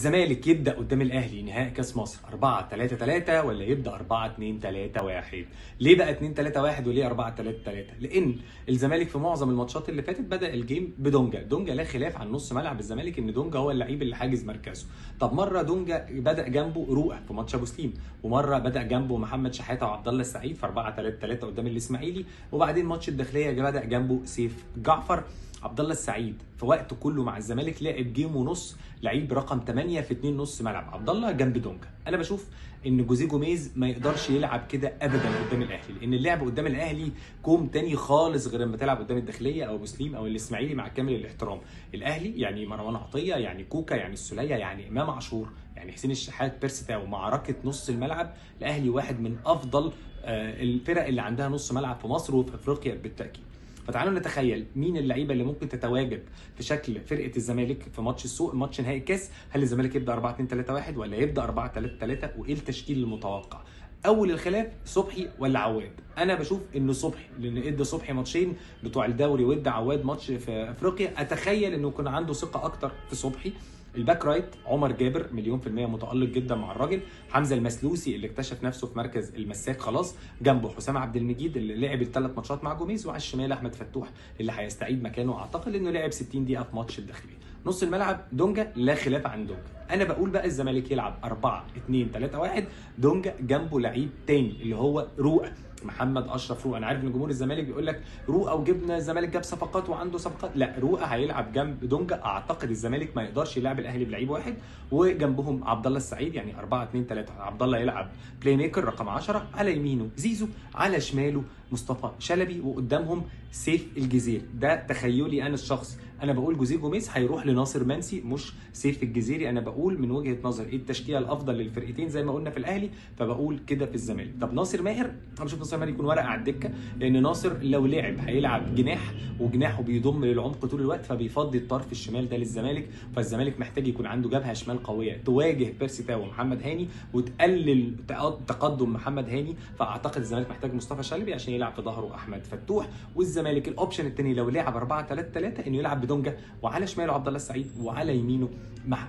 الزمالك يبدا قدام الاهلي نهائي كاس مصر 4-3-3 ولا يبدا 4-2-3-1؟ ليه بقى 2-3-1 وليه 4-3-3؟ لان الزمالك في معظم الماتشات اللي فاتت بدا ال game بدونجا. دونجا لا خلاف عن نص ملعب الزمالك ان دونجا هو اللعيب اللي حاجز مركزه. طب مرة دونجا بدا جنبه روقا في ماتش ابو سليم، ومرة بدا جنبه محمد شحاته وعبد الله السعيد في 4-3-3 قدام الاسماعيلي، وبعدين ماتش الداخلية بدا جنبه سيف جعفر. عبد الله السعيد في وقته كله مع الزمالك لعب game ونص، لعيب رقم 8 في 2 نص ملعب. عبد الله جنب دونجا. انا بشوف ان جوزيه جوميز ما يقدرش يلعب كده ابدا قدام الاهلي، لان اللعب قدام الاهلي كوم تاني خالص غير لما تلعب قدام الداخلية او مسلم او الاسماعيلي، مع كامل الاحترام. الاهلي يعني مروان عطية، يعني كوكا، يعني السوليه، يعني امام عاشور، يعني حسين الشحات، بيرسي تاو. معركة نص الملعب الاهلي واحد من افضل الفرق اللي عندها نص ملعب في مصر وفي افريقيا بالتاكيد. فتعالوا نتخيل مين اللعيبة اللي ممكن تتواجد في شكل فرقه الزمالك في ماتش السوق، ماتش نهائي الكاس. هل الزمالك يبدا 4-2-3-1 ولا يبدا 4-3-3؟ وايه التشكيل المتوقع؟ اول الخلاف صبحي ولا عواد؟ انا بشوف ان صبحي، لان ادى صبحي ماتشين بتوع الدوري وادى عواد ماتش في افريقيا، اتخيل انه يكون عنده ثقة اكتر في صبحي. ال back right عمر جابر 100% متالق جدا مع الراجل. حمزة المسلوسي اللي اكتشف نفسه في مركز المساك خلاص، جنبه حسام عبد المجيد اللي لعب الثلاث ماتشات مع جوميز، وعلى الشمال احمد فتوح اللي هيستعيد مكانه، اعتقد انه لعب 60 دقيقة في ماتش الداخلية. نص الملعب دونجا، لا خلاف عن دونجا. انا بقول بقى الزمالك يلعب 4-2-3-1، دونجا جنبه لعيب تاني اللي هو روقا، محمد اشرف روقا. انا عارف ان جمهور الزمالك بيقول لك روقا وجبنا الزمالك جاب صفقات وعنده صفقات، لا، روقا هيلعب جنب دونجا. اعتقد الزمالك ما يقدرش يلعب الاهلي بلعيب واحد، وجنبهم عبد الله السعيد، يعني 4-2-3. عبد الله يلعب playmaker رقم 10، على يمينه زيزو، على شماله مصطفى شلبي، وقدامهم سيف الجزيري. ده تخيلي انا الشخصي، انا بقول جوزيه جوميز هيروح لناصر منسي مش سيف الجزيري. انا بقول من وجهه نظر ايه التشكيلة الافضل للفرقتين زي ما قلنا في الاهلي، فبقول كده في الزمالك. طب ناصر ماهر، انا بشوف ناصر ماهر يكون ورقة على الدكة، لان ناصر لو لعب هيلعب جناح، وجناحه بيضم للعمق طول الوقت، فبيفضي الطرف الشمال ده للزمالك. فالزمالك محتاج يكون عنده جبهة شمال قوية تواجه بيرسي تاو ومحمد هاني وتقلل تقدم محمد هاني. فاعتقد الزمالك محتاج مصطفى شلبي عشان يلعب في ظهره احمد فتوح. والزمالك ال option الثاني لو لعب 4-3-3 انه يلعب بدونجا، وعلى شماله عبد الله السعيد، وعلى يمينه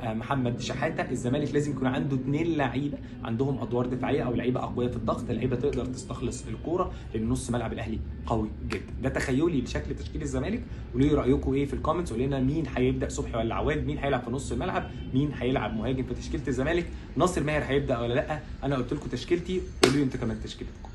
محمد شحاته. الزمالك لازم يكون عنده اثنين لعيبة عندهم ادوار دفاعية او لعيبة اقوياء في الضغط، لعيبة تقدر تستخلص الكورة، لان نص ملعب الاهلي قوي جدا. ده تخيلي لشكل تشكيل الزمالك. قولوا لي رايكم ايه في ال comments، قولوا لنا مين هيبدا، صبحي ولا عواد؟ مين هيلعب في نص الملعب؟ مين هيلعب مهاجم في تشكيله الزمالك؟ ناصر ماهر هيبدا ولا لا؟ انا قلت لكم تشكيلتي، قولوا لي انتوا كمان تشكيلتكم.